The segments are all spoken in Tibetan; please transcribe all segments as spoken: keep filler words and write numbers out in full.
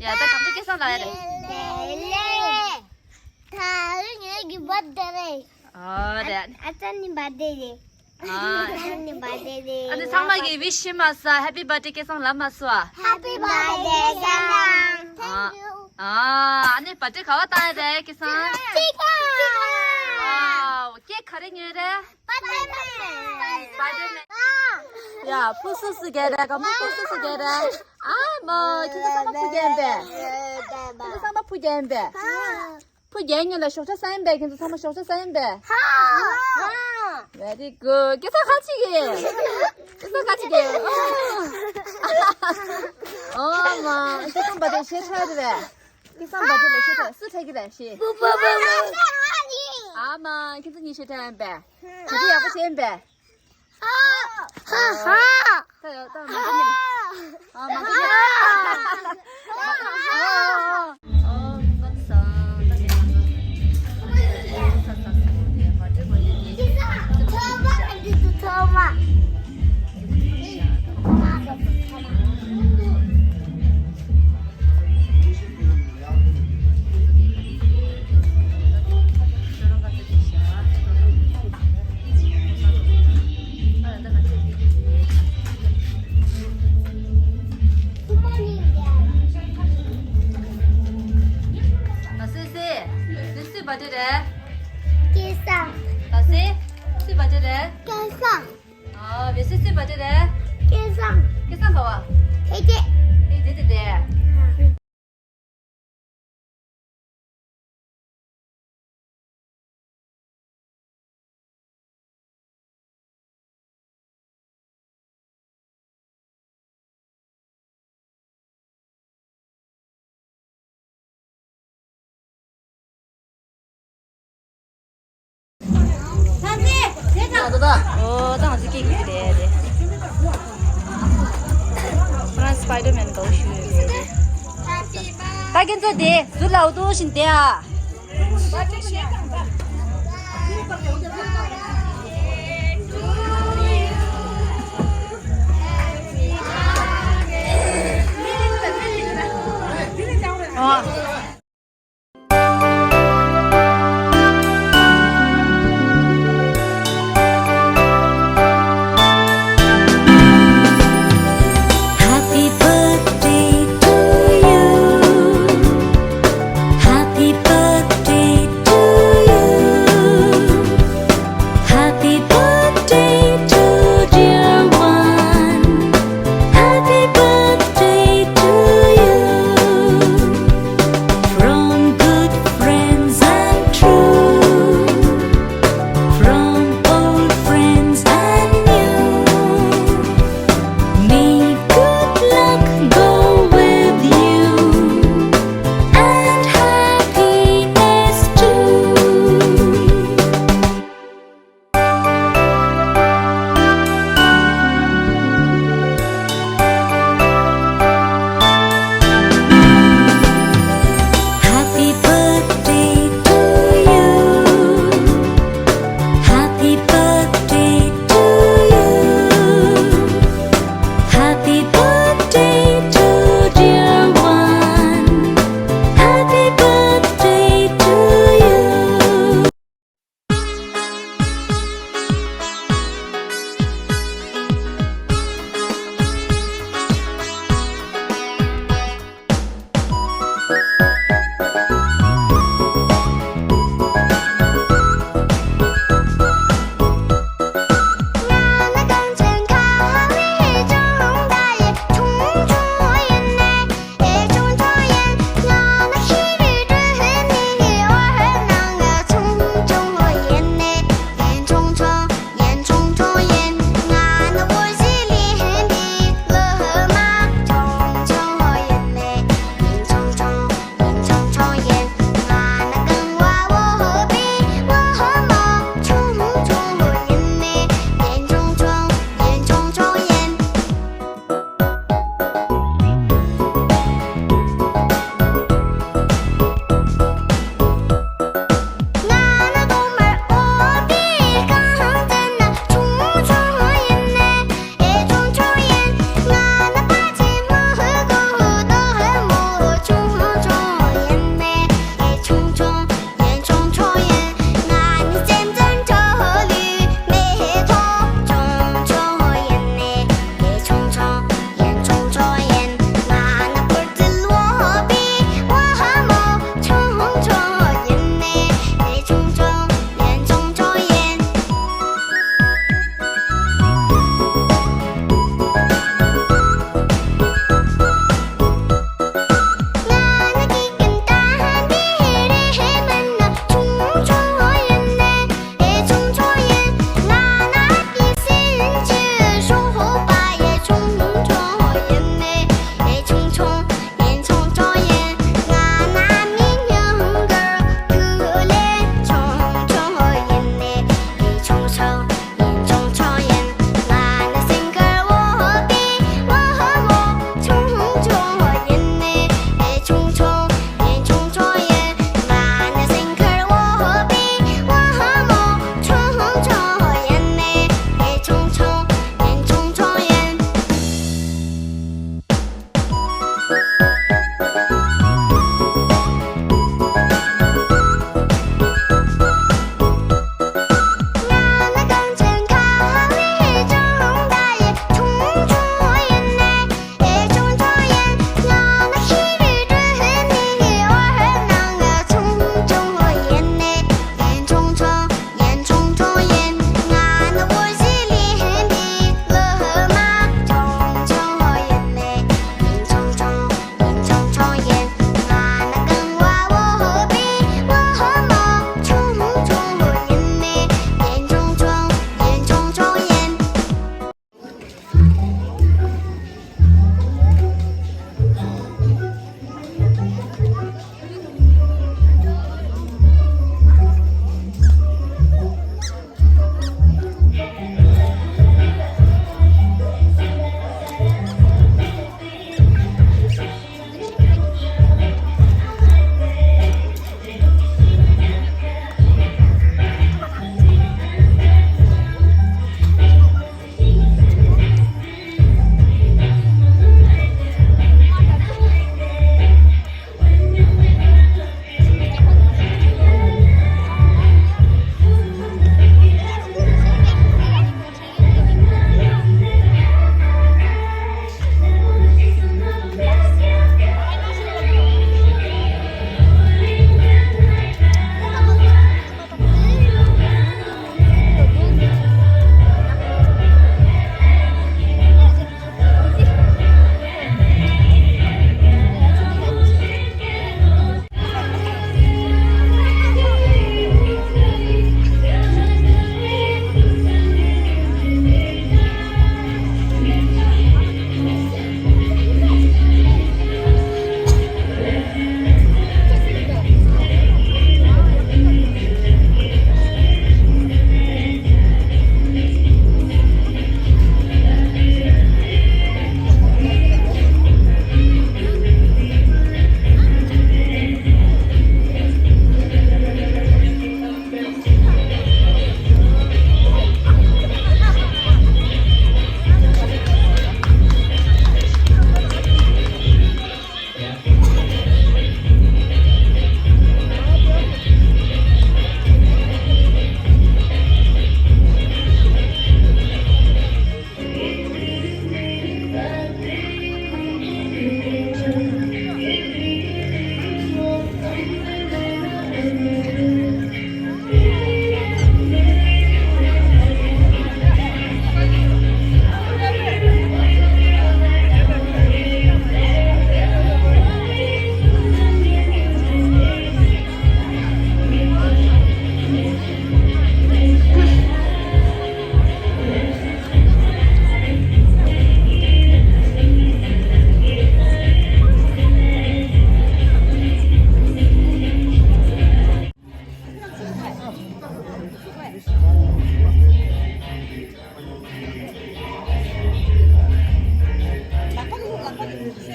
ཡ་ད་དང་པོ་སྐལ་བཟང་ལབ་ཡ་རེད། ལེ་ལེ། ད་རིང་ངེད་ཀྱི་བར་ཐི་ཌེ་རེད། ཨོ་རེད། ཨ་ཙ་ནི་བར་ཐི་ཌེ་རེད། ཨ་ཙ་ནི་བར་ཐི་ཌེ་རེད། ཨ་ནི་ཚང་མ་གིས་ཝིཤ་ཞུས་མ་སོང་། ཧེ་པི་བར་ཐི་ཌེ་སྐལ་བཟང་ལབ་མ་སོང་ཨ། ཧེ་པི་བར་ཐི་ཌེ་སྐལ་བཟང་། Thank you། ཨ་ནི་བར་ཐི་ཌེ་ག་པར་བཏང་ཡ་རེད་སྐལ་བཟང་། ཅི་ག་ཝའོ། ཀེག་ག་རེ་ཉོས་རེད། སྤའི་ཌར་མེན། སྤའི་ཌར་མེན། ཡ་ཕུ་སུ་སུ་ག་རེད། ག་མོ་ཕུ་སུ་སུ་ག་རེད། ཨ་མ་ཁྱེད་ཚོ་ཚང་མ་ཕུ་རྒྱག་ཡིན་པས། ཁྱེད་ཚོ་ཚང་མ་ཕུ་རྒྱག་ཡིན་པས། ཕུ་རྒྱག་ཉིན་ལ་ཞོགས་ཇ་ཟ་ཡིན་པས། ཁྱེད་ཚོ་ཚང་མ་ཞོགས་ཇ་ཟ་ཡིན་པས། Very good། སྐལ་བཟང་ཁ་ཅིག་གིས། སྐལ་བཟང་ཁ་ཅིག་གིས། ཨོ་མ་སྐལ་བཟང་བར་ཐི་ཌེ་ཞེ་དྲག་རེད་པས། སྐལ་བཟང་བར་ཐི་ཌེ་ལ་ཤེས་ཐལ། སུ་ཁྲིད་ཀྱི་རེད་ཤེས། ཨ་མ་ཁྱེད་ཚོ་གཉིས་ཤེས་ཐལ་ཡིན་པས། གྲ་སྒྲིག་ཡག་པོ་བྱས་ཡིན་པས། ད་ཡོད་ད་མ་གི་ཉིན། ཨ་མ་གི་ཉིན། ཨ་ཨ་ཨ། ད་སེ་སེ། སེ་སེ་བར་ཐི་ཌེ་རེད། སྐལ་བཟང་། ད་སེ་སེ་བར་ཐི་ཌེ་རེད། སྐལ་བཟང་། ཨ་བེ་སི་སི་བ་ཏི་རེད། སྐལ་བཟང་། སྐལ་བཟང་ག་བ། ཐེ་ཐེ། ཨེ་དེ་དེ་དེ། ཨོ་ད་ང་ཚོ་སྐད་རྒྱག་གི་རེད་དེ། ཁོ་རང་སི་པའི་ཌར་མེན་འདྲ་བོ་ཞུ་ཡོད་རེད་དེ། ད་ཁྱེད་ཚོ་དེ་ཟུར་ལ་འུ་ཐུག་བཞིན་བསྡད་ཨ། ཨ། Happy birthday to you. Happy birthday to you.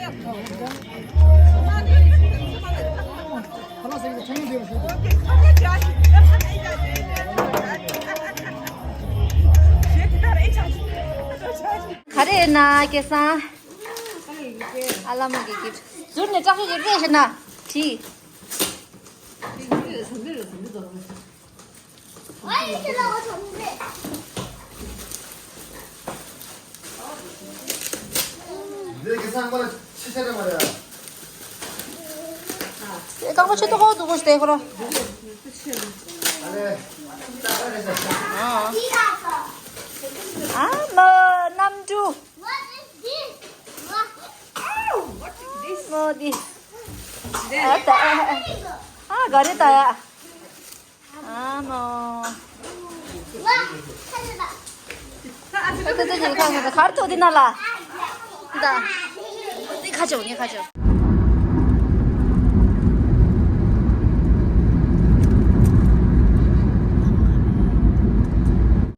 ག་རེ་ཡིན་ན་སྐལ་བཟང་། ཨ་ལ་མ་གི་གིབ་ཟུར་ནས་ལྕགས་ཤོག་གི་རེད་ཤེ་ན། བྲིས། འདི་གི་ཚང་མ་ཆེ་ཆེ་རེད་མ་རེད། རྐང་པ་ཆེ་ཏོག་ཏོག་འདུག་གོ་ཤི་དེ་ཁོ་ར། ཨ་ལེ། ཨ་མ་གནམ་གྲུ། What is this? What? Ow, what is this? མོ་དི། ཨ་ད། ཨ་ག་རེ་ད་ཡ། ཨ་མོ། ད་ད་ད་ཉལ་ཁ་ཁ་ཁར་ཐོ་དི་ན་ལ། ད། དི་ཁ་ཅོ་ཉལ་ཁ་ཅོ།